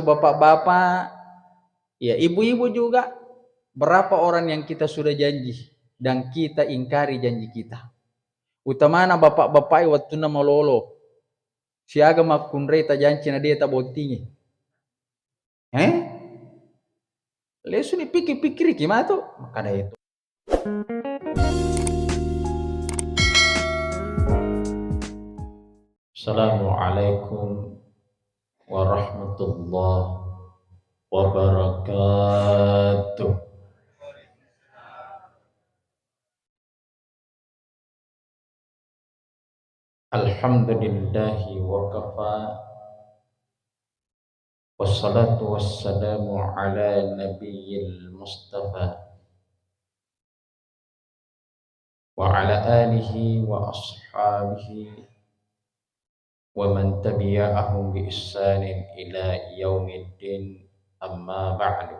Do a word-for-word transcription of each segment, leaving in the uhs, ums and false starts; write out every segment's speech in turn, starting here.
Bapak-bapak, ya, ibu-ibu juga, berapa orang yang kita sudah janji dan kita ingkari janji kita? Utamana bapak-bapak e, wettunna malolo, siaga makkunrai tajanci na de' tabottingi. Eh? Lesuni pikir-pikiriki matu, makkeda itu. Assalamualaikum warahmatullahi wabarakatuh. Alhamdulillahi wa kafa. Wassalatu wassalamu ala nabiyil mustafa wa ala alihi wa ashabihi wa man tabi'ahum bi ihsanin ila yaumiddin, amma ba'du.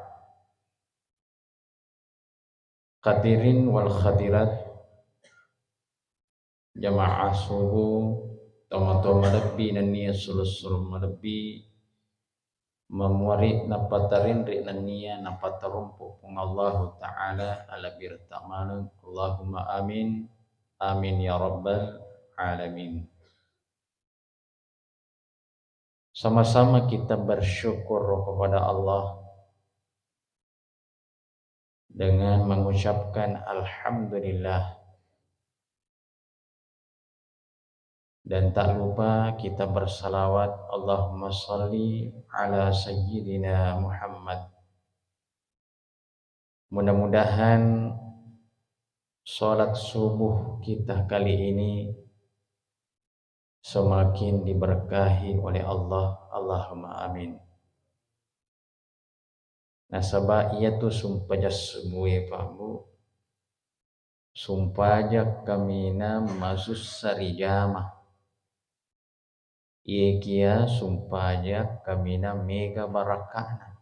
Hadirin wal hadirat, jamaah subuh, tomatoa malebbi nennia sulu-sulu malebbi, mamuari napatarinri nennia napatarompo Puang Allahu Ta'ala, alabbiretta maneng. Allahumma amin. Amin ya rabbal alamin. Sama-sama kita bersyukur kepada Allah dengan mengucapkan alhamdulillah. Dan tak lupa kita bersalawat, Allahumma salli ala sayyidina Muhammad. Mudah-mudahan sholat subuh kita kali ini semakin diberkahi oleh Allah. Allahumma amin. Nasaba iyatu sumpajang subuh e, Pak, Bu, sumpajang kaminang masussa rijama. Iyakiya sumpajang kaminang mega barakka'na.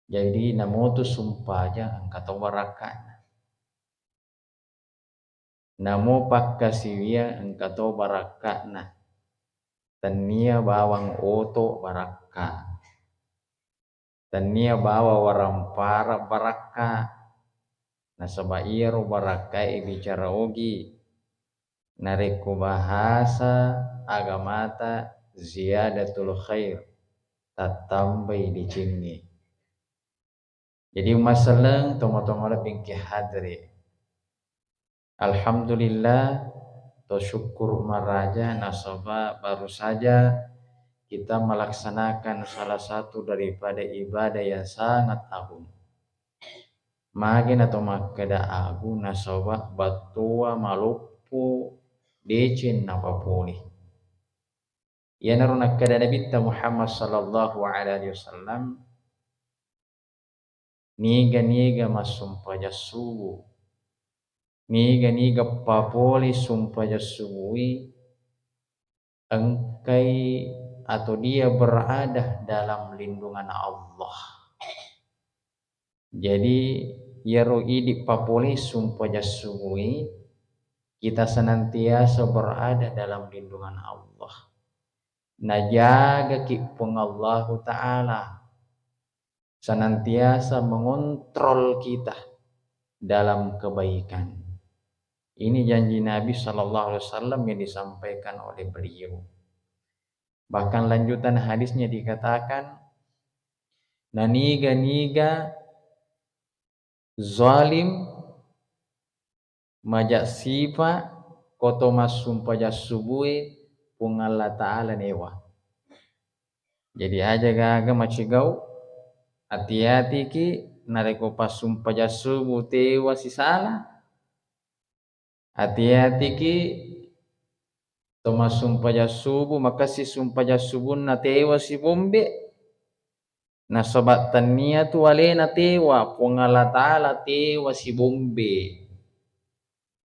Jadi, namotu sumpajang engka to barakka'na. Namo pakkasiwiang engka to barakka'na. Tennia bawang oto barakka. Tennia bawang warampara barakka. Nasaba iyaro barakkae bicara ogi. Narekko bahasa agamata ziyadatul khair, tattambai decengnge. Jadi, umma selleng, tomatoa malebbi engka hadere. Alhamdulillah, to syukur maraja nasaba baru saja kita melaksanakan salah satu daripada ibadah yang sangat agung. Magi na to makkeda agung, nasaba battoa maloppo deceng napapole. Iyanaro nakkeda Nabitta Muhammad sallallahu alaihi wasallam, niga-niga massumpajang subuh, niga-niga papole sumpajang subui, engkai atau dia berada dalam lindungan Allah. Jadi, iyaro idi papole sumpajang subui, kita senantiasa berada dalam lindungan Allah. Najagaki Puang Allahu Ta'ala, senantiasa mengontrol kita dalam kebaikan. Ini janji Nabi sallallahu alaihi wasallam yang disampaikan oleh beliau. Bahkan lanjutan hadisnya dikatakan, naniga-niga zalim, maja sipa, ko to massumpajang subue, Puang Allah Ta'ala newa. Jadi aja gaga macegau, ati-atiki narekko passumpajang subuh tewa sisala, ati-atiki to massumpajang subuh, makessing sumpajang subunna tewa sibombe, nasaba tennia tu alena tewa, Puang Allah Ta'ala tewa sibombe.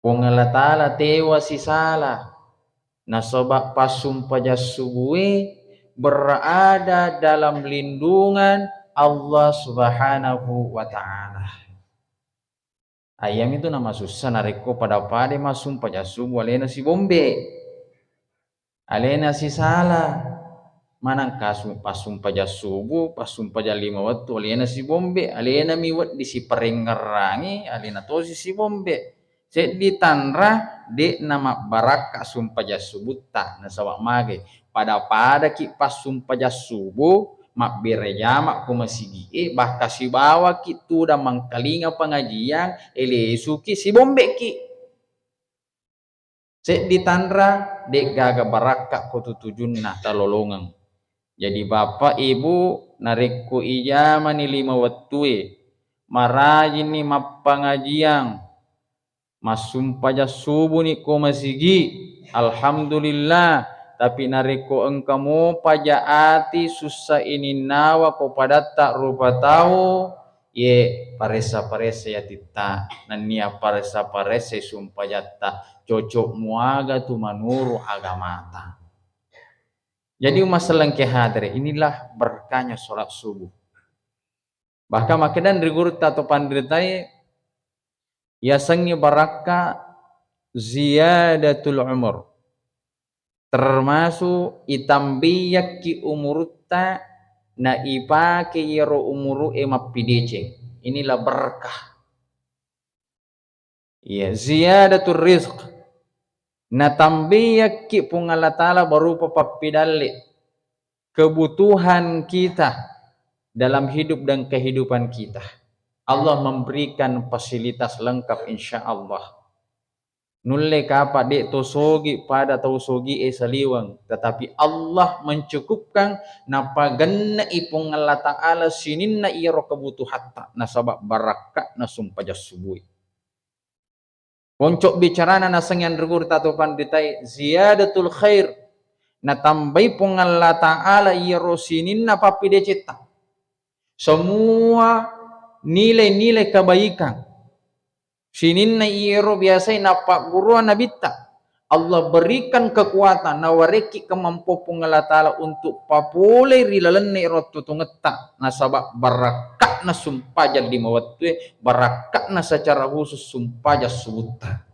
Puang Allah Ta'ala tewa sisala, nasaba passumpajang subue berada dalam lindungan Allah Subhanahu wa Ta'ala. Ayamitu namasussa narekko pada-pada massumpajang subuh alena sibombe, alena sisala. Maneng kasu-, passumpajang subuh, passumpajang lima wettu, alena sibombe, alena mi wedding siparengngerangi, alena tosi sibombe. Seddi tanra, de'na mabbarakka sumpajang subutta, nasaba mage, pada-padaki passumpajang subuh, mabbere jama ko masigi'e, bahkan sibawaki tudang mangkalinga pengajian, elesuki sibombeki. Seddi tanra, de'gaga barakka ko tutujunna talolongeng. Jadi, Bapak Ibu, narekko ijamani lima wettue, marajinni mappangajiang, massumpajang subuni ko masigi, alhamdulillah. Tapi narekko engka mopa ja ati sussa ininnawa ko padatta rupa tau, ye paressa-paressa atitta, nennia paressa-paressa sumpajatta, cocok muaga tu manuru agamata. Jadi, umma sellengke hadere, inilah berkahnya sholat subuh. Bahkan makkeda ri gurutta atau panritae, yasengnge barakka ziyadatul umur. Termasuk itambaiyakki umurutta na ipake iyaro umuru'e mappideceng. Inilah berkah. Iya, ziyadatur rizq. Natambaiyakki Puang Allah Ta'ala berupa pappidalle kebutuhan kita dalam hidup dan kehidupan kita. Allah memberikan fasilitas lengkap, insya Allah. Nulle kapa de' to sogi pada tau sogi e saliweng, tetapi Allah mencukupkan, napagenne'i Puang Allah Ta'ala sininna iyaro kebutuhatta, nasaba barakka'na sumpajang subui. Ponco bicarana nasengnge anre guru tato panritae, ziyadatul khair, natambai Puang Allah Ta'ala iyaro sininna pappidecetta. Semua nilai-nilai kebaikan sininna iyaro biasai nappagguruang nabitta, Allah berikan kekuatan, nawarekki kemampuan Puang Allah Ta'ala untuk papolei ri lalenna ero tutungetta, nasaba barakka'na sumpajang lima wettue, barakka'na secara khusus sumpajang subutta.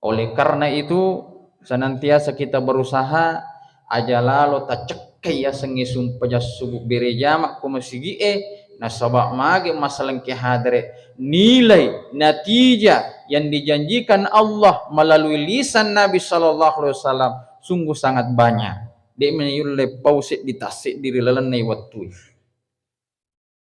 Oleh karena itu, senantiasa kita berusaha aja lalo tacekkai yasengnge sumpajang subuh bere jama ko masigi'e, nasaba mage masalengke hadere, nilai, natijah yang dijanjikan Allah melalui lisan Nabi sallallahu alaihi wasallam sungguh sangat banyak. De' meni yulle pau seddi tasseddi ri lalenna wettue.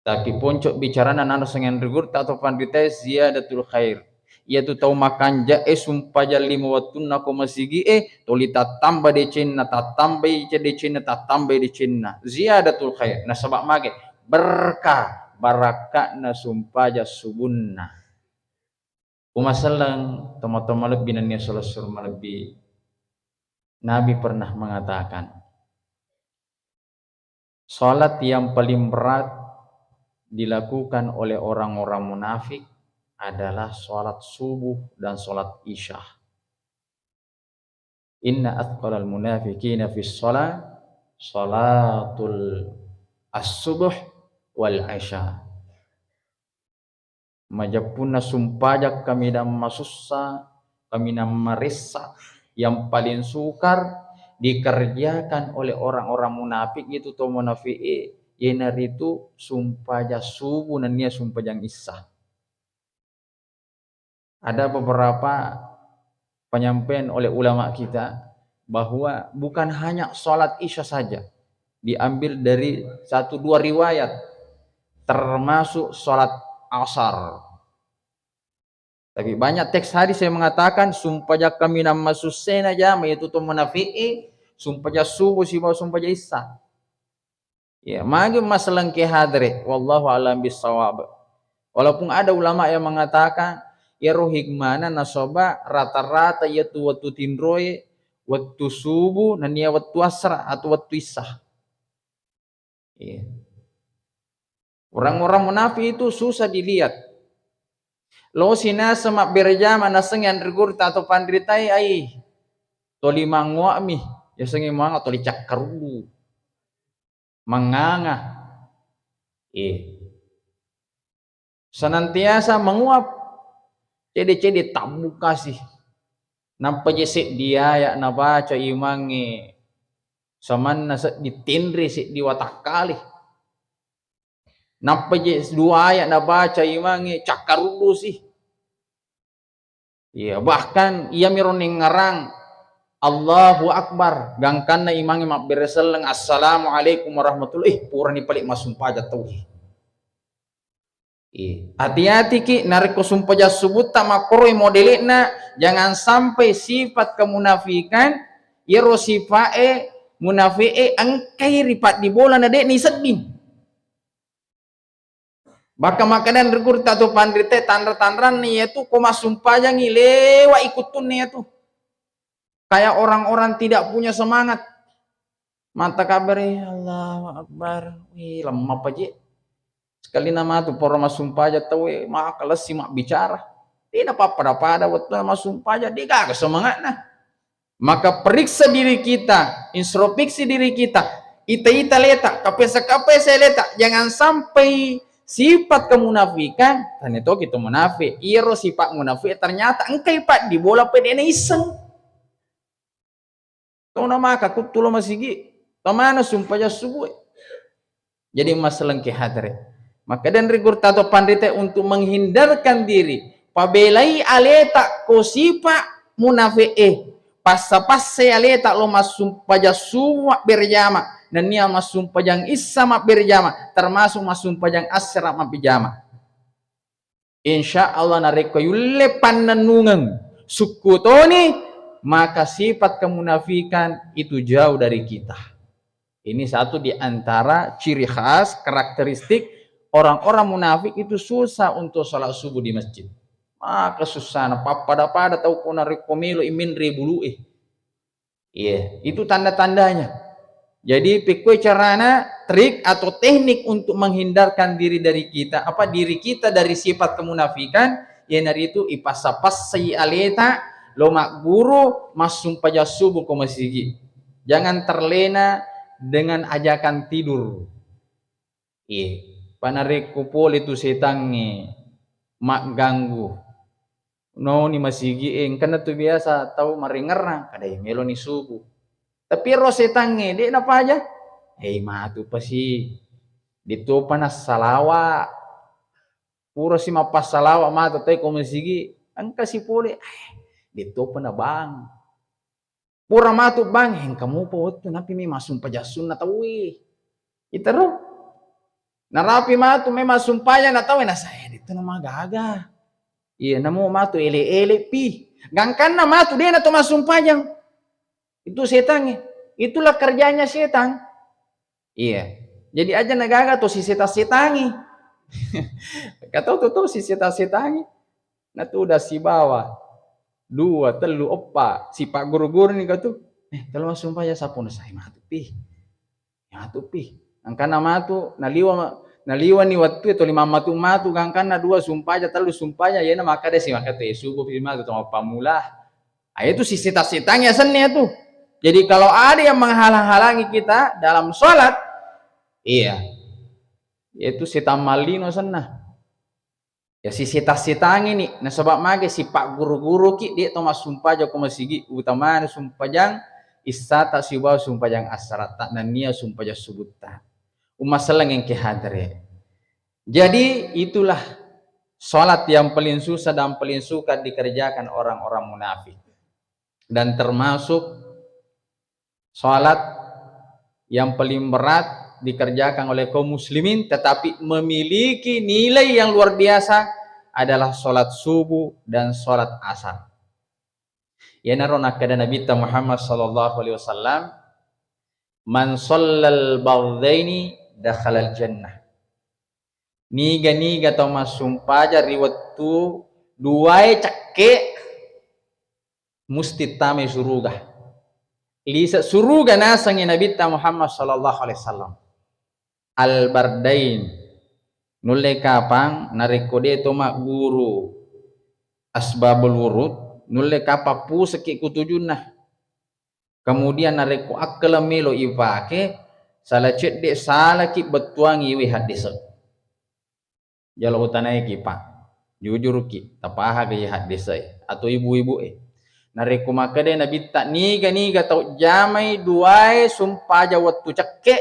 Tapi ponco bicarana nano sengenri gurutta atau panritae ziyadatul khair. Iyatu tau makanja'e sumpajang lima wettunna ko masigi'e, toli tattamba decenna, tattambai decenna, tattambai decenna. Ziyadatul khair. Nasaba mage? Berkah, barakka'na sumpajang subunna. Umaselleng, tomatoa malebbi nennia selesso malebbi. Nabi pernah mengatakan, salat yang paling berat dilakukan oleh orang-orang munafik adalah salat subuh dan salat isya. Inna atsqalal munafiqina fis shalah salatul as-subuh wal isya. Majeppunna sumpajang kaminang masussa, kaminang maressa, yang paling sukar dikerjakan oleh orang-orang munafik, itu to munafiqe, iyanaritu sumpajang subuh nennia sumpajang isya. Ada beberapa penyampaian oleh ulama kita bahwa bukan hanya salat isya saja, diambil dari satu dua riwayat, termasuk salat asar. Tapi banyak teks hadis yang mengatakan sumpajang kaminang masussena jama, yaitu to munafiqe, sumpajang subuh sibawa sumpajang isya. Ya, magi masalah engke hadere, wallahu a'lam bissawab. Walaupun ada ulama yang mengatakan, iyaro hikmana nasaba rata-rata iyatu wettu tinroe, wettu subuh, nennia wettu asra atau wettu isya. Iya. Orang-orang munafik itu susah dilihat. Lo sinasa mabbere jama nasengnge anre gurutta atau panritae, ai. Toli mangoami, yasengnge manga toli cakkaruddu. Manganga. Eh. Senantiasa menguap. Cede-cede tabbukasi. Nampa je seddi aya nabaca imangnge Samanna seddi tenre seddi watakkale. Nappa je dua ayat nabaca imangnge cakkaruddusi. Iya, bahkan iyamiro nengngarang Allahu Akbar, gangkanna imangnge mabbere selleng, "Assalamualaikum warahmatullahi," eh, purani pale massumpajang tauwe. Iya. Hati-hati ki, narekko sumpajang subutta makkoroi modele'na, jangan sampai sifat kemunafikan, iyaro sifa'e munafi'e engkai ripaddibola na de'na isedding. Bahkan makkedani ri gurutta to panrite, tanra-tanranna iyatu ko massumpajangi lewa ikuttunna iyatu. Kayak orang-orang tidak punya semangat. Mattakabbere, Allahu Akbar. Wih, lemma pa je. Sekalina matu pura massumpajang tauwe, maka lessi mabbicara. De'na pappada-pada wettunna massumpajang, de'gaga semangatna. Maka periksa diri kita, introspeksi diri kita, ita-ita leta, kapesa-kapesa leta, jangan sampai sifat kemunafikan, tane toki to munafik. Iyaro sifat munafik ternyata engkai paddibola pede naisseng. Tona maka kuttulo masigi, tomana sumpajang subue. Jadi masalengke hadere. Maka dan rigur tato panrite untuk menghindarkan diri, pabelai aleta ko sipa munafi'e. Passa-passai aleta lo massumpajang subuh mabberjama, nennia massumpajang issa mabberjama, termasuk massumpajang assera mabberjama. Insya Allah narekko yulle pannennungeng sukku toni, maka sifat kemunafikan itu jauh dari kita. Ini satu di antara ciri khas, karakteristik orang-orang munafik itu susah untuk sholat subuh di masjid. Maka susahna, pappada-pada tau ko narekko melo imenre bulu eh. Iya, itu tanda-tandanya. Jadi, pekkoi carana, trik atau teknik untuk menghindarkan diri dari kita, apa, diri kita dari sifat kemunafikan, iyanaritu ipassa-passai aleta, lo magguru, massumpajang subuh ko masigi. Jangan terlena dengan ajakan tidur. Iya, panarekko pole tu setangnge magganggu, noni masigi e, engkana tu biasa tau marengerang, kadai meloni subuh. Tapi ero setangnge, de napaja. Hei, matu pasi, detopa nassalawa. Purasi mappassalawa matu tai ko masigi, engkasi pole. Eh, detopa nabang. Pura matu bang, engka mupa wettu napi mi massumpajang sunna tauwe. Itaro. Narapi matu memang sumpajang na tauwe, nasae itu nama gaga. Iya, namo matu ele-ele pi. Gangkanna matu dena to massumpajang. Itu setangnge. Itulah kerjanya setan. Iya. Jadi aja na gaga to siseta-setangi. Katau to to siseta-setangi. Natuda sibawa dua, tellu, eppa, sipa guru-guru ni katu. Eh, telo massumpajang sapu na sai matu pi. Matu pi. Angkana matu, naliwa, naliwani wettu e tuli mammatu-matu, gangkanna dua sumpajang, tellu sumpajang, yena makkeda si makkeda, "Eh, subuh pi matu to mappamula." Ah, itu si setan-setan ya senni itu. Jadi kalau ada yang menghalang-halangi kita dalam sholat, iya, itu setan mallino senna. Ya, siseta-setangi ni, nasaba mage sipagguru-guruki, de to massumpajang ko masigi, utamana sumpajang issata sibawa sumpajang assarata, nennia sumpajang subutta. Umma selleng engke hadere. Jadi itulah salat yang paling susah dan paling suka dikerjakan orang-orang munafik. Dan termasuk salat yang paling berat dikerjakan oleh kaum muslimin, tetapi memiliki nilai yang luar biasa adalah salat subuh dan salat asar. Iyanaro nakkeda Nabitta Muhammad sallallahu alaihi wasallam, "Man shallal bardaini dakhalal jannah." Niga-niga tau massumpajang ri wettu duae cakke, musti tamai suruga. Lise suruga nasengngi Nabitta Muhammad sallallahu alaihi wasallam. Al-bardain. Nulle kapang narekko de to magguru asbabul wurud, nulle kapang puseki kutujunna. Kemudian narekko akkaleng melo ipake, sala cedde salaki bettuangi we haddese. Jolo utanaiki, Pak. Jujuruki, tapahaga iya haddese e atau ibu-ibu e. Narekko makkeda Nabitta, niga-niga tau jamai duae sumpaja wettu cekke,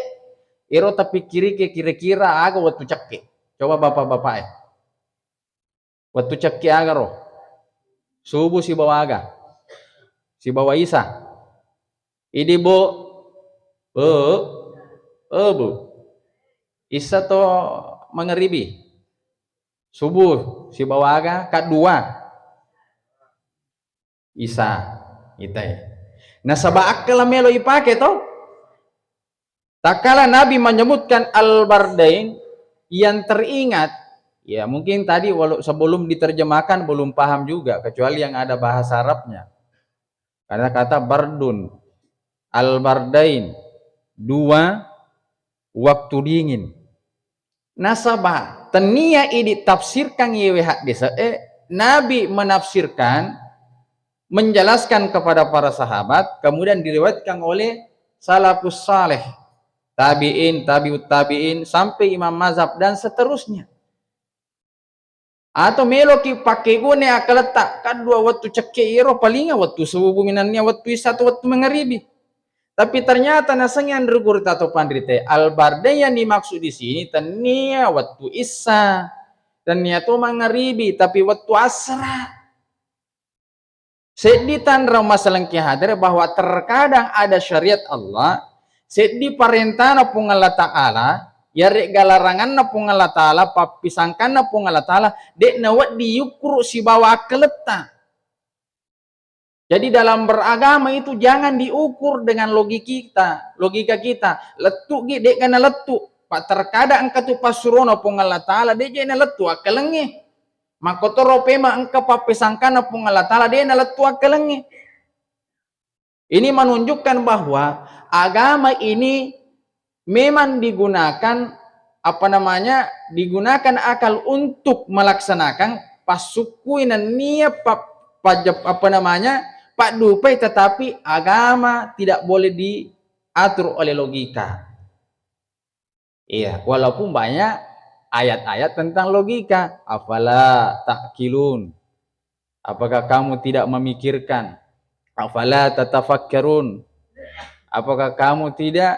ero tapikkirike kira-kira aga wettu cekke. Coba bapak-bapak e. Wettu cekke aga ro? Subuh sibawa aga? Sibawa isa. Idi, Bu? E, e, Bu. Isa to mangaribi? Subuh sibawa aga? Kaddua. Isa. Itai. Nasaba akkala melo ipake to. Tatkala Nabi menyebutkan Al-Bardain, yang teringat, ya mungkin tadi walau sebelum diterjemahkan belum paham juga, kecuali yang ada bahasa Arabnya. Karena kata bardun, Al-Bardain, dua waktu dingin. Nasaba tennia idi tafsirkan yewe hadis e, Nabi menafsirkan, menjelaskan kepada para sahabat, kemudian diriwayatkan oleh salafus saleh, tabi'in, tabi'ut tabi'in, sampai imam mazhab dan seterusnya. Atau meloki pakkeguna akkaletta, kaddua wettu cekke iyaro palinga wettu subuh minannia wettu isa atau wettu mangaribi. Tapi ternyata nasengngi anre gurita atau panrita, al-bardain yang dimaksud di sini tennia wettu isa, tennia to mangaribi, tapi wettu asra. Seddi tanra masalengki hadere bahwa terkadang ada syariat Allah, seddi parentana Puang Allah Ta'ala, yaregga laranganna Puang Allah Ta'ala, pappisangkanna Puang Allah Ta'ala, de'na wedding yukkuru sibawa akkaletta. Jadi dalam beragama itu jangan diukur dengan logika kita, logika kita. Lettu'gi de'ga nalettu. Pa terkadang engka tu passurona Puang Allah Ta'ala, de'je nalettu akkalengnge. Makkotoro pema engka pappesangkanna Puang Allah Ta'ala, de' nalettu akkalengnge. Ini menunjukkan bahwa agama ini memang digunakan, apa namanya, digunakan akal untuk melaksanakan passukkui nennia pa-, pajep-, apa namanya, paddupai, tetapi agama tidak boleh diatur oleh logika. Iya, walaupun banyak ayat-ayat tentang logika. Afala ta'qilun? Apakah kamu tidak memikirkan? Afala tatafakkarun? Apakah kamu tidak,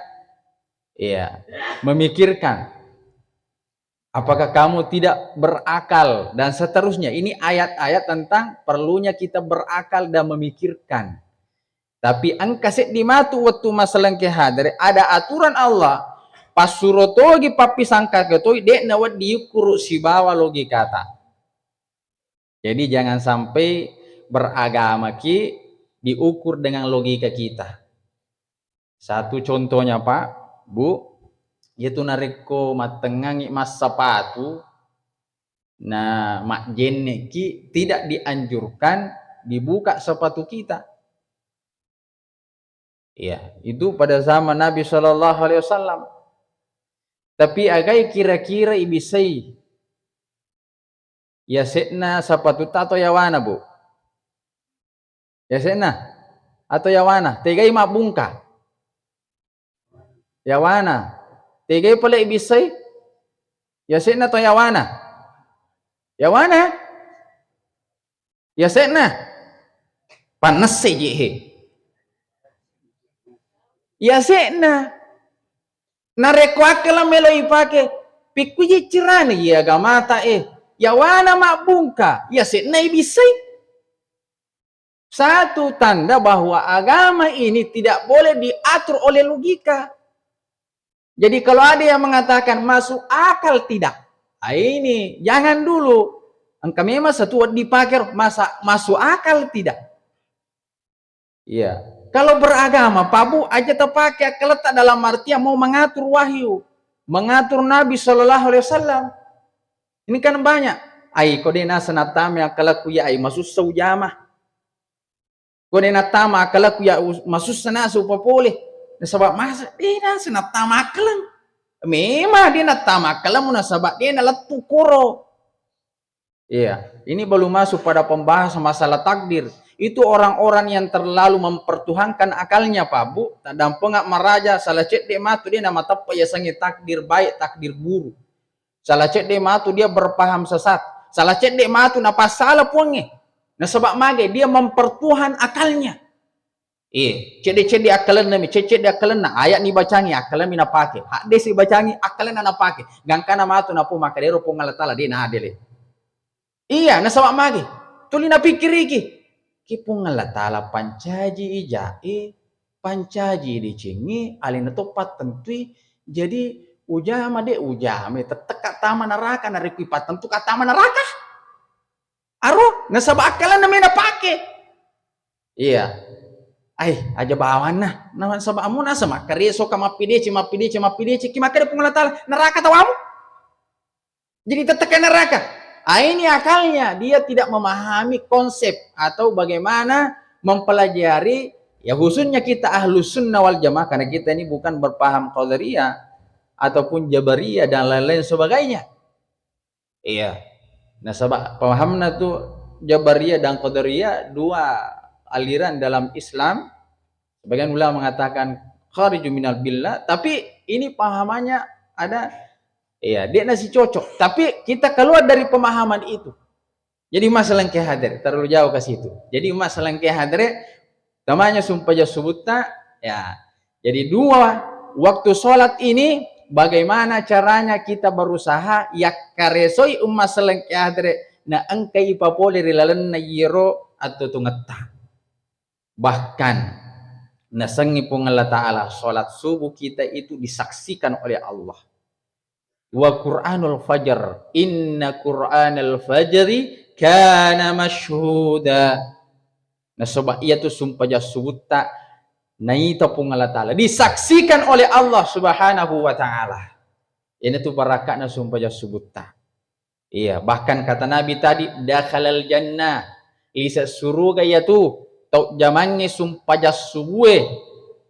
iya, memikirkan? Apakah kamu tidak berakal? Dan seterusnya. Ini ayat-ayat tentang perlunya kita berakal dan memikirkan. Tapi engka seddi matu wettu masalengke hadere, ada aturan Allah, passuro togi pappisangkake toi, de'na wedding yukkuru sibawa logikata. Jadi jangan sampai beragamaki diukur dengan logika kita. Satu contohnya, Pak, Bu, yaitu narekko mattengngangi massapatu, na majjenneki, tidak dianjurkan dibuka sepatu kita. Iya, itu pada zaman Nabi Shallallahu Alaihi Wasallam. Tapi agai kira-kira ibisai yase'na sapatutta atau yawana, Bu? Yase'na atau yawana? Tegai mabbungka? Yawana. Tegai pale ibisai? Yase'na atau yawana? Yawana? Yase'na? Pannesse je he. Yase'na. Narekko akkala melo ipake, pikkuji cirana ye agamata e. Yawana mabbungka, yase'na ibisai. Satu tanda bahwa agama ini tidak boleh diatur oleh logika. Jadi kalau ada yang mengatakan masuk akal tidak, ah, ini jangan dulu. Engka memang satu dipake, masa masuk akal tidak? Iya. Kalau beragama, Pak Bu, aja tapake akkaletta dalam artian mau mengatur wahyu, mengatur Nabi Shallallahu Alaihi Wasallam. Ini kan banyak. Ai, ko de' naseng nattama akkalakku ya, ai, masussa ujama. Ko de' nattama akkalakku ya, us-, masussa naseng upapole. Nasaba masa de' naseng nattama akkaleng. Memang de' nattama akkalemu nasaba de' nalettu koro. Iya, ini belum masuk pada pembahasan masalah takdir. Itu orang-orang yang terlalu mempertuhankan akalnya, Pak Bu. Taddampengeng maraja, salah cedde' matu de' namateppe' yasengnge takdir baik, takdir buruk. Salah cedde' matu dia berpaham sesat. Salah cedde' matu napassala Puangnge. Nasaba mage, dia mempertuhan akalnya. Iya, cedde-cedde akkalenna mi, cedde-cedde akkalenna, ayat ni bacangi, akkalenna mi napake. Haddesi bacangi, akkalenna napake. Gangkana matu napo makkeda ero Puang Allah Taala, de' naadele. Iya, nasaba mage. Tuli napikkiriki. Ki Puang Allah Taala pancaji i jae, pancaji i decengnge, alena to pattentui, jadi ujama de' ujama, tettekka tama neraka, narekko ipattentuka tama neraka. Aro, nasaba akkalenna mena pake. Iya. Ai, aja bawanna. Nasaba ammu nasa makkareso ka mappidece, mappidece, mappidece, ki makkeda Puang Allah Taala, neraka tawamu. Jadi tettekka neraka. Ah, ini akalnya, dia tidak memahami konsep atau bagaimana mempelajari, ya khususnya kita Ahlus Sunnah wal Jamaah, karena kita ini bukan berpaham Qadariyah ataupun Jabariyah dan lain-lain sebagainya. Iya. Nasaba pahamna tu Jabariyah dan Qadariyah dua aliran dalam Islam. Sebagian ulama mengatakan khariju minal billah, tapi ini pahamannya ada, iya, de' nasi cocok. Tapi kita keluar dari pemahaman itu. Jadi masalah ke hadere, terlalu jauh ke situ. Jadi masalah ke hadere, tamanya sumpajang subutta, ya. Jadi dua waktu sholat ini, bagaimana caranya kita berusaha yakkaresoi umma selleng ke hadere, na engkai ipapole ri lalenna yero atau tungetta. Bahkan nasengi Puang Allah Ta'ala, sholat subuh kita itu disaksikan oleh Allah. Wa Qur'anul Fajr, inna Qur'anal Fajri kana masyhuda. Nasaba iyatu sumpajang subutta naita Puang Allah Ta'ala, disaksikan oleh Allah Subhanahu wa Ta'ala. Ini tu barakatna sumpajang subutta. Iya, bahkan kata Nabi tadi, dakhalal jannah, lise suruga iyatu tau jamangnge sumpajang subue,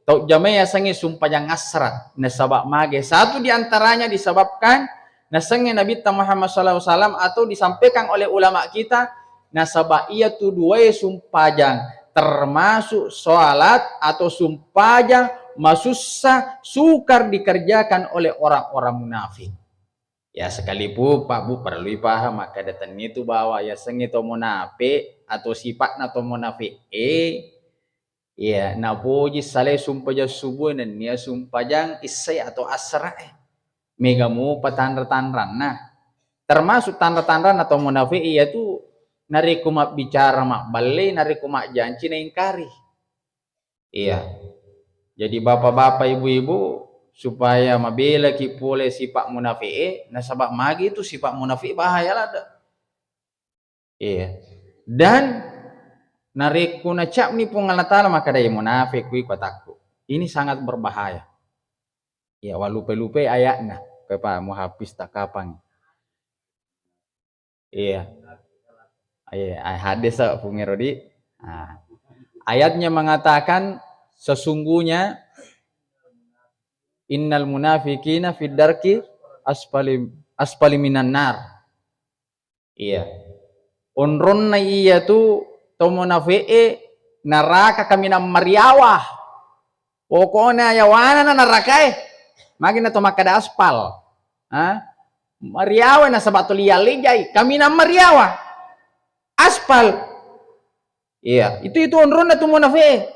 tau jamae yasengnge sumpajang asra. Nasaba mage, satu di antaranya disebabkan nasengnge Nabitta Muhammad sallallahu alaihi wasallam atau disampaikan oleh ulama kita, nasaba iyatu duae sumpajang termasuk salat atau sumpajang masussa sukar dikerjakan oleh orang-orang munafik. Ya, sekalipun, Pak, Bu, perlu ipaham, makkeda tennitu bahwa yasengnge to munafik atau sipatna to munafik e, iya, napoji salai sumpajang subuh nennia sumpajang isya atau asra e. Mega mupa tanra-tanranna. Termasuk tanra-tanranna to munafik iyatu narekko mabbicara mabballe, narekko majjanci naingkari. Iya. Jadi bapak-bapak, ibu-ibu, supaya mabelaki pole sifat munafi'e, nasaba magi itu sifat munafi bahaya ladde. Iya. Dan narekko nacapni Puang Allah Ta'ala, maka dai munafik kui kotakku. Ini sangat berbahaya. Iya, walupe-lupe ayatna. Kepa muhafis tak kapang. Iya. Iya, ay-, hadis, eh, Pung Erodi. Nah, ayatnya mengatakan, sesungguhnya innal munafiqina fid darki asfali, asfali minan nar. Iya. Onronna iya tu to munafiqe naraka kaminang mariawa. Pokokna yawana na narakae. Magi na to makkeda aspal. Ha? Mariawa nasaba tuli yallijai. Kaminang mariawa. Aspal. Iya, itu, itu onronna tu munafiqe.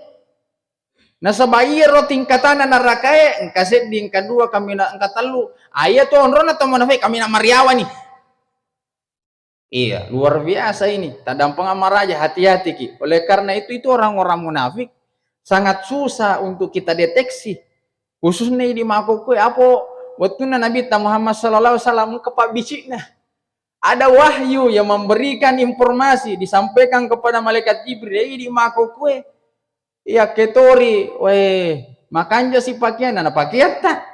Nasaba iyaro tingkatanna narakae, engka seddi, engka dua, kaminang, engka tellu. Ah, iya tu onronna tu munafiqe, kaminang mariawa ni. Iya, luar biasa ini. Taddampengeng maraja, hati-hati ki. Oleh karena itu, itu orang-orang munafik sangat susah untuk kita deteksi. Khususnya di makkokkoe, apo wettunna Nabitta Muhammad sallallahu alaihi wasallam engka pabbicikna. Ada wahyu yang memberikan informasi, disampaikan kepada malaikat Jibril, "Eh, di makkokkoe. Iya, ketori, weh, makanja si pakaian, na pakaiatta."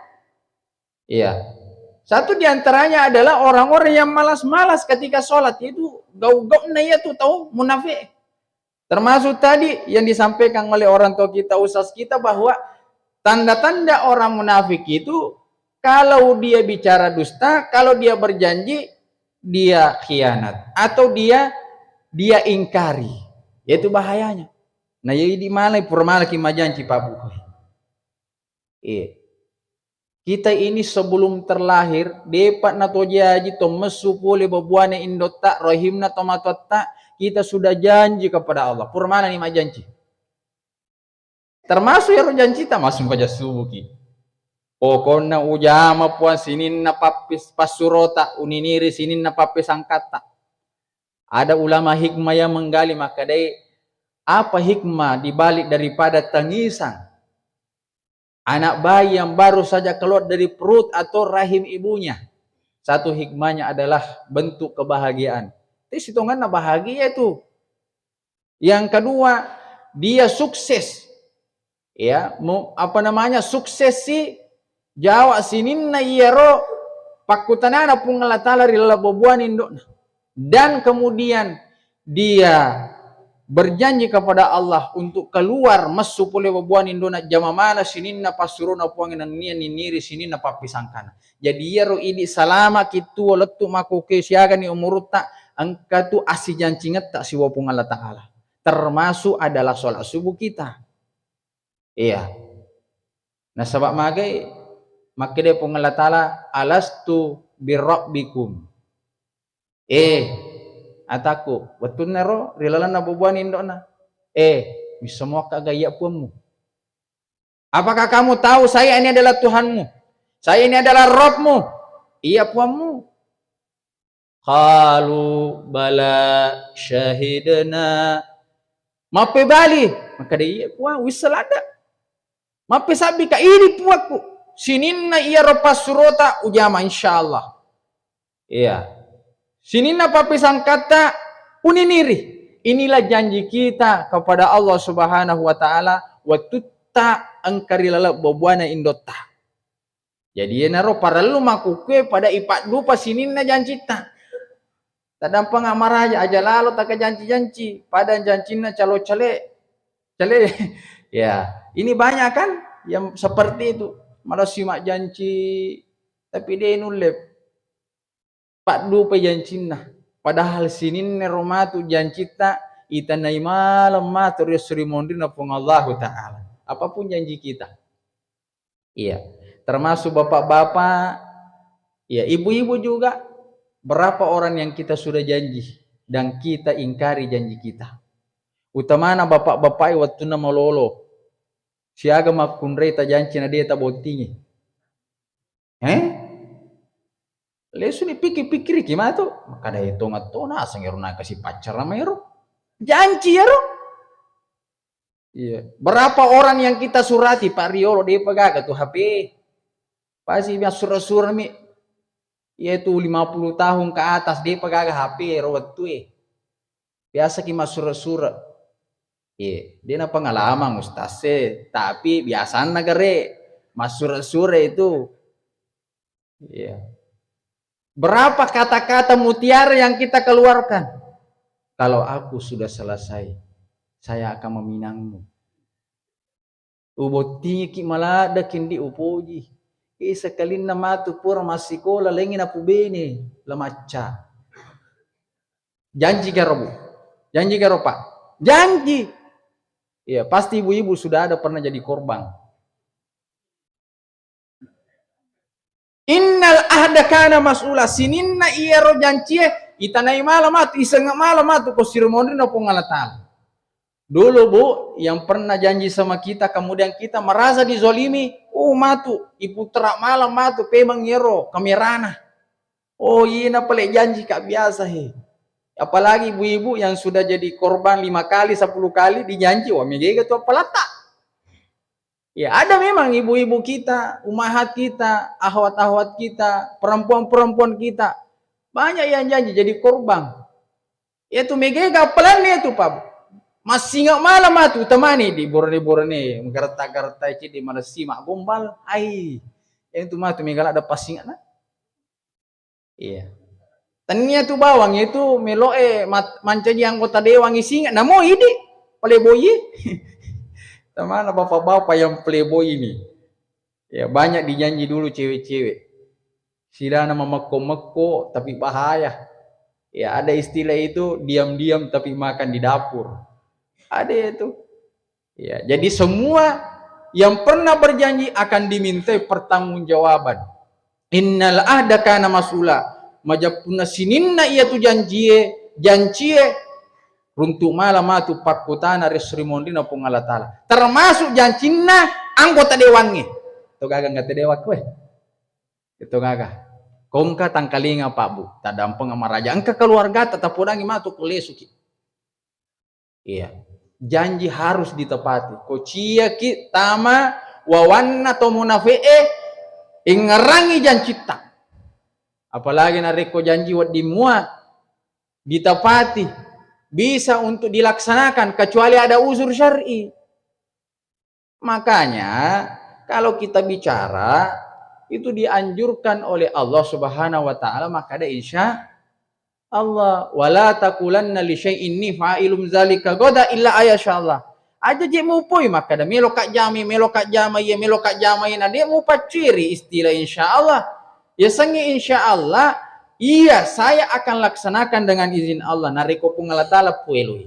Iya. Satu di antaranya adalah orang-orang yang malas-malas ketika sholat, itu gau-gauna iya tu tau munafik. Termasuk tadi yang disampaikan oleh orang tua kita, ustaz kita, bahwa tanda-tanda orang munafik itu, kalau dia bicara dusta, kalau dia berjanji, dia khianat, atau dia, dia ingkari. Itu bahayanya. Nah, jadi malai, pura malaki majanci, Pak Bu. Iya. Kita ini sebelum terlahir, depa na to jaji to messu pole babuane indotta, rahimna tomatoatta, kita sudah janji kepada Allah. Pura manenni majjanci. Termasuk iyaro jancita, massu paja subuki. Pokokna ujama Puang sininna pappis-, passurota, uniniri sininna pappesangkatta. Ada ulama hikmah yang menggali makkedai, apa hikmah di balik daripada tangisan anak bayi yang baru saja keluar dari perut atau rahim ibunya? Satu hikmahnya adalah bentuk kebahagiaan. Itu sitongenna bahagia itu. Yang kedua, dia sukses. Ya, mu-, apa namanya, suksesi jawa sininna iyaro pakkutanana Puang Allah Taala ri laleng babuana indo'na. Dan kemudian dia berjanji kepada Allah untuk keluar messu pole babuana indo'na, jama maneng sininna passurona Puang nennia niniri sininna pappisangkana. Jadi iyaro idi salama ki tuo lettu makkukue siagani umurutta, engka tu assijancingetta sibawa Puang Allah Taala. Termasuk adalah sholat subuh kita. Iya. Nasaba magai makkeda Puang Allah Taala, "Alastu birabbikum?" Eh, atakku, wettunnaro ri lalenna babuana indo'na. Eh, missemoakka ga iya Puammu? Apakah kamu tahu saya ini adalah Tuhanmu? Saya ini adalah Rabbmu? Iya Puammu. Qalu bala syahidna. Mappebali, makkeda iya Puang, wissa ladde. Mappesabbi ka, idi Puakku. Sininna iyaro passurota ujama insyaallah. Iya. Sininna pappisangkatta uniniri. Inilah janji kita kepada Allah Subhanahu wa Ta'ala wettutta engka ri laleng babuana indotta. Jadi iyanaro parellu makkukue pada ipaddupa sininna jancitta. Taddampeng maraja, aja lalo takajanci-janci, pada jancinna calo cale. Cale. Ya, ini banyak kan yang seperti itu. Malessi majjanci tapi de nulle paddupai jancinna. Padahal sininna ro matu jancitta, itanai maleng matu ri esso ri monrinna Puang Allahu Ta'ala. Apapun janji kita. Iya. Termasuk bapak-bapak, ya ibu-ibu juga. Berapa orang yang kita sudah janji dan kita ingkari janji kita. Utamana bapak-bapak wettunna malolo. Siaga makkunrai tajanci na de tabottingi. Eh? Lesuni pikir-pikiriki matu. Makkeda, "Eh, tonga-tonga aseng ero nakasi paccara maero." Janci ero. Iya. Berapa orang yang kita surati, Pak Riolo, depa gaga tu H P. Pasti massura-sura mi. Yaitu lima puluh tahun ke atas, depa gaga H P ero wettue. Biasaki massura-sura. Iya, de na pengalaman ustaz e, tapi biasanna gare massura-sura itu. Iya. Berapa kata-kata mutiara yang kita keluarkan? Kalau aku sudah selesai, saya akan meminangmu. Ubottingiki maladde kindi upoji. Eh, sekalinna matu pura massikola, lengi napubene, la macca. Janji karo, Bu? Janji karo, Pak? Janji. Iya, pasti ibu-ibu sudah ada pernah jadi korban. Innal ahda kana mas'ula, sininna iyaro jancie itanai mala matu, isengnge mala matu ko siro monrinna Puang Allah Ta'ala. Dulu, Bu, yang pernah janji sama kita, kemudian kita merasa dizolimi, oh, matu, iputra mala matu, pemeng iyaro kamerana. Oh, iyena pale janji ka biasa he. Apalagi ibu-ibu yang sudah jadi korban lima kali, sepuluh kali dijanji, wah, megega tu apalatta. Ya, ada memang ibu-ibu kita, umahat kita, akhwat-akhwat kita, perempuan-perempuan kita. Banyak yang janji jadi korban. Iyatu megega apalanna iyatu, Pak. Massinga mala matu, utamani di borone-borone, magaretta-garetta cedde, malessi maggombal. Ai. Iyatu matu mega ladde passingana. Iya. Tennia tu bawang itu meloe mat-, mancaji anggota dewan isinga, namo idi playboy. Tamana bapak-bapak yang playboy ini. Ya, banyak dijanji dulu cewek-cewek. Silana mamekko-mekko, tapi bahaya. Ya, ada istilah itu, diam-diam tapi makan di dapur. Ada itu. Ya, jadi semua yang pernah berjanji akan dimintai pertanggungjawaban. Innal ahda kana mas'ula. Majeppunna sininna iyatu janjie, jancie, Runtu mala matu pakkutana ri esso ri monrinna Puang Allah Ta'ala. Termasuk jancinna anggota dewangnge. To gaga anggota dewan kowe. Itu gaga. Ko engka tangkalinga, Pak Bu, tadampeng maraja. Engka keluargata tapodangi matu ko lesuki. Iya. Janji harus ditepati. Ko ciaki tama wawanna to munafi'e, ingerangi jancitta. Apalagi narekko janji wedding mua ditepati, bisa untuk dilaksanakan kecuali ada uzur syar'i. Makanya, kalau kita bicara, itu dianjurkan oleh Allah Subhanahu wa Ta'ala, makkada insya Allah, "Wala taqulanna li syai'in inni fa'ilun zalika ghadan illa ayyasha Allah." Aja je mupoi makkada, "Melo ka jamai, melo ka jamai, melo ka jamai," na de mupacciri istilah insya Allah. Yasengnge insya Allah, iya, saya akan laksanakan dengan izin Allah. Narekko Puang Allah Ta'ala pueloi.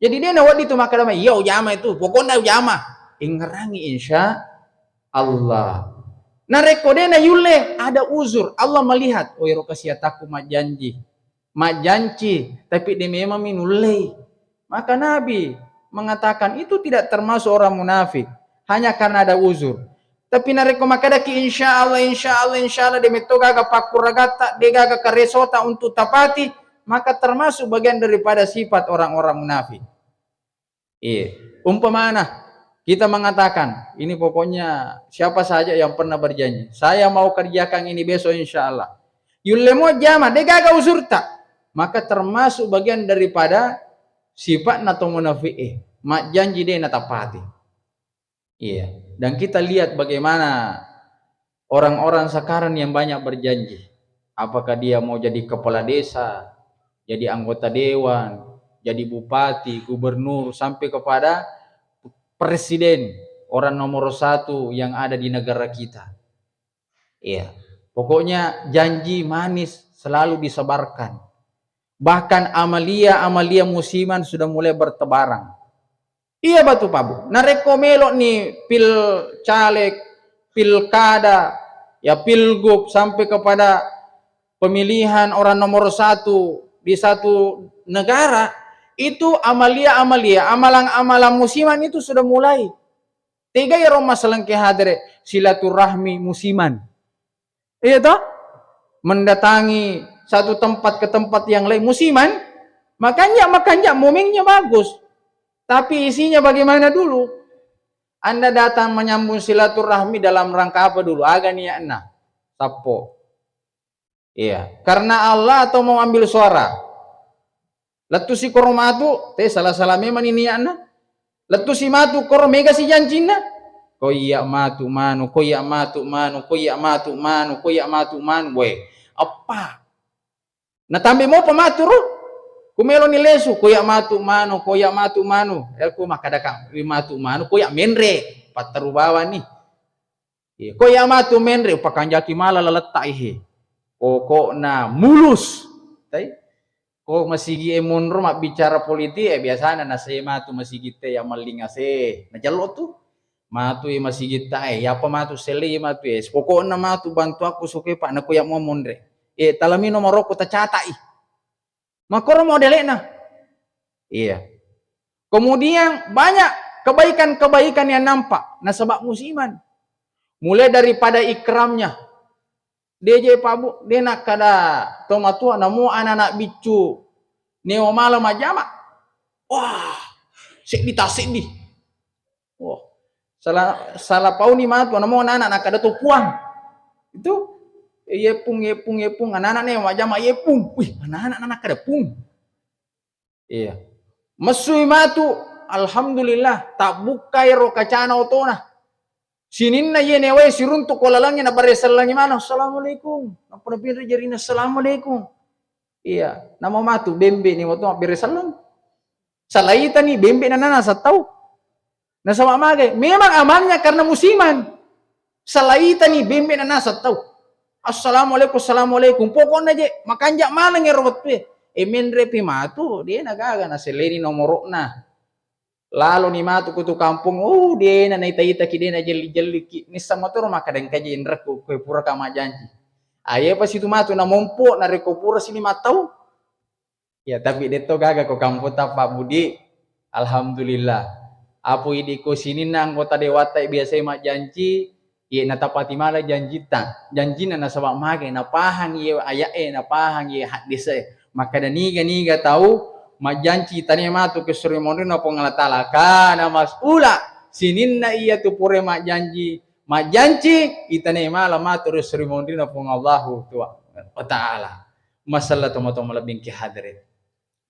Jadi de nawedding tu makkada, "Iya, ujama itu, pokokna ujama." Ingerangi insya Allah. Narekko de nayulle, ada uzur, Allah melihat, "Oh, ero kasiatakku majjanji, majjanci, tapi de memang mi nullei." Maka Nabi mengatakan itu tidak termasuk orang munafik, hanya karena ada uzur. Tapi narekko makkadaki, "Insya Allah, insya Allah, insya Allah," de metto gaga pakkuragatta, de gaga karesota untuk tapati, maka termasuk bagian daripada sifat orang-orang munafik. Iya. Umpamana, kita mengatakan, "Ini pokoknya siapa saja yang pernah berjanji, saya mau kerjakan ini besok, insya Allah." Yulle mo jama, de gaga uzurta, maka termasuk bagian daripada sifatna to munafiqe, majjanji de natapati. Iya. Dan kita lihat bagaimana orang-orang sekarang yang banyak berjanji. Apakah dia mau jadi kepala desa, jadi anggota dewan, jadi bupati, gubernur, sampai kepada presiden, orang nomor satu yang ada di negara kita. Iya. Pokoknya janji manis selalu disebarkan. Bahkan amalia-amalia musiman sudah mulai bertebaran. Iya batu pabu. Narekko melo'ni pil caleg, pilkada, ya pilgub, sampai kepada pemilihan orang nomor satu di satu negara, itu amalia-amalia, amalan-amalan musiman itu sudah mulai. Tega iyaro masalengke hadere, silaturahmi musiman. Iya toh? Mendatangi satu tempat ke tempat yang lain musiman, makanja, makanja, momennya bagus. Tapi isinya bagaimana dulu? Anda datang menyambung silaturahmi dalam rangka apa dulu? Aga niatna? Sappo. Iya, karena Allah atau mau ambil suara? Lettusi koro matu, te sala-sala memang ni niatna. Lettusi matu koro mega si jancinna. Ko iya matu manu, ko iya matu manu, ko iya matu manu, ko iya matu manu. Weh, eppa. Natambe mopa matu ro. Ku melo ni lesu, ko iya matu manu, ko iya matu manu. Eh, ku makkadaka, wi matu manu, ko iya menre. Patteru bawani. Iya, ko iya matu menre, upakanjaki mala laletta ihe. Pokokna mulus. Tai? Ko masigi e monro mabbicara politik, eh, biasana nase matu masigi te ya malling ase. Najello tu. Matu e masigi ta e, yapa matu sele matu e. Pokokna matu bantu aku suke pak nako ya mau monre. Eh, talami nomorku tacatai. Makkoro modele'na. Iya. Kemudian banyak kebaikan-kebaikan yang nampak nasaba musiman. Mulai daripada ikramnya. De je pabu, de nakkada tomatua namo anak-anak biccu neo mala majama. Wah, seddi ta seddi. Wah, sala, sala pauni matu, namo anak-anak nakkada to puang. Itu, yepung, yepung, yepung, anak-anak ne majama yepung. Wih, anak-anak nakkada pung. Iya. Messui matu, alhamdulillah, tabbukkai ro kacana otona. Sininna iye newae siruntu ko lalangnge nabare sellangi maneng, "Assalamualaikum." Nappa napinri jarina, "Assalamualaikum." Iya, namo matu bembe ni matu mabbere selleng. Salaitani bembe nanana sattau. Nasaba magai, memang amannya karena musiman. Salaitani bembe nanasa tau. Assalamualaikum, assalamualaikum. Pokokna je, makanja maneng ero wettue. E menre pi matu, de na gaga naselleni nomoro'na. Lalo ni matu kutu kampung, oh, de na naita-itaki, de na jelli-jelliki. Nissa motoro makkada engka je inrekku, koe pura ka majjanji. Aye pa situ matu namompo, narekko pura sini mattau. Ya, tapi detto gaga ko kampota Pak Budi. Alhamdulillah. Apo idi ko sininna anggota dewata biasa majjanci, iye natapati mala janjitta, janjinna nasaba mage napahang iye aya'e, napahang iye haddise. Makkeda niga-niga tau majjanci tania matu ke suri monrinna Puang Allah Taala, kana mas'ula, sininna iya tu pura majjanji, majjanci, itane mala matu ri suri monrinna Puang Allahu Tua-, wa Ta'ala. Masella tomatoa malebbingki hadirin.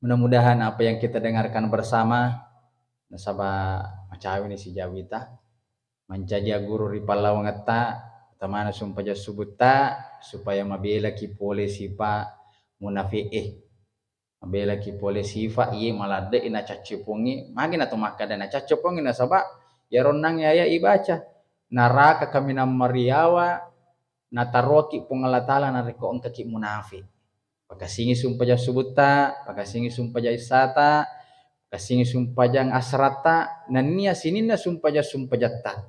Mudah-mudahan apa yang kita dengarkan bersama, nasaba macawini sijawita, mancaji guru ri pallawangetta, utamana sumpajang subutta, supaya mabelaki pole sifa munafi'e. Mabelaki pole sifa iye maladde'i nacaccepongi, magi nato makkeda nacaccepongi nasaba iyaro onnang aya ibaca, naraka kaminang mariawa, nataroki Puang Allah Taala narekko engkaki munafi. Pakassingi sumpajang subutta, pakassingi sumpajang issata, pakassingi sumpajang asratta, nennia sininna sumpajang-sumpajatta.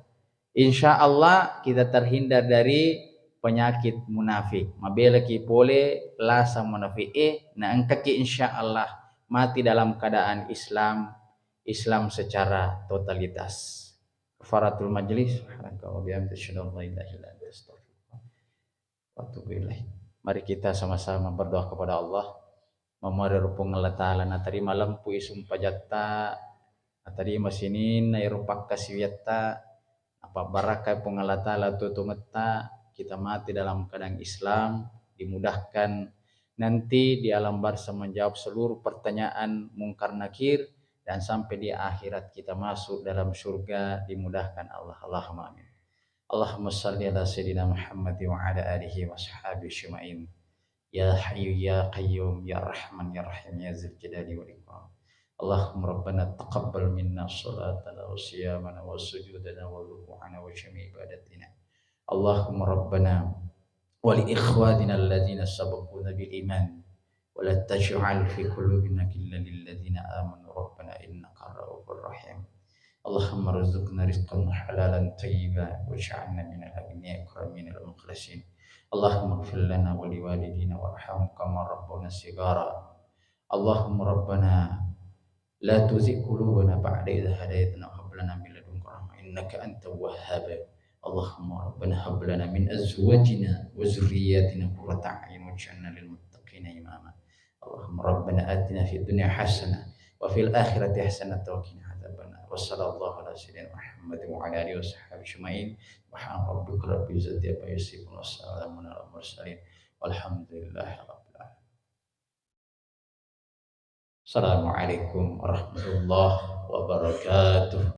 Insya Allah kita terhindar dari penyakit munafik. Mabelaki pole lasa munafik e, na engkaki insya Allah mati dalam keadaan Islam, Islam secara totalitas. Kafaratul majlis, subhanaka wa bihamdika, asyhadu an la ilaha illa anta, astaghfiruka wa atubu ilaik. Mari kita sama-sama berdoa kepada Allah. Mamuare ro Puang Allah Taala natarima lempui sumpajatta, natarima sininna ero pakkasiwiatta, napabbarakkai Puang Allah Taala tuo-tuongetta, kita mati dalam keadaan Islam, dimudahkan nanti di alam barzah menjawab seluruh pertanyaan Mungkar Nakir, dan sampai di akhirat kita masuk dalam surga dimudahkan Allah. Allahumma amin. Allahumma salli ala sayyidina Muhammad wa ala alihi wa sahbihi ajma'in. Ya Hayyu ya Qayyum ya Rahman ya Rahim ya Dzal Jalali wal Ikram. Allahumma rabbana taqabbal minna salatana wa siyamana wa sujudana wa ruku'ana wa jami'a ibadatina. Allahumma rabbana wa li ikhwanina alladzina sabaquna bil iman wa la taj'al fi qulubina ghillan lil ladzina amanu rabbana innaka ra'ufur rahim. Allahumma rzuqna rizqan halalan thayyiban waj'alna minal aghniya al mukhlisin. Allahumma ighfir lana wa liwalidina warhamhum kama rabbawna shighara. Allahumma rabbana la tuzigh qulubana ba'da idh hadaytana wa hab lana min ladunka rahmah innaka antal wahhab. Allahumma rabbana hab lana min azwajina wa dzurriyyatina qurrata a'yun waj'alna lil muttaqina imama. Allahumma rabbana atina fid dunya hasanah wa fil akhirati hasanah wa qina adzabannar. Wa sallallahu ala sayyidina Muhammad wa ala alihi wa sahbihi ajma'in. Subhana rabbika rabbil izzati amma yasifun wa salamun ala mursalin. Walhamdulillahi rabbil alamin. Assalamualaikum warahmatullahi wabarakatuh.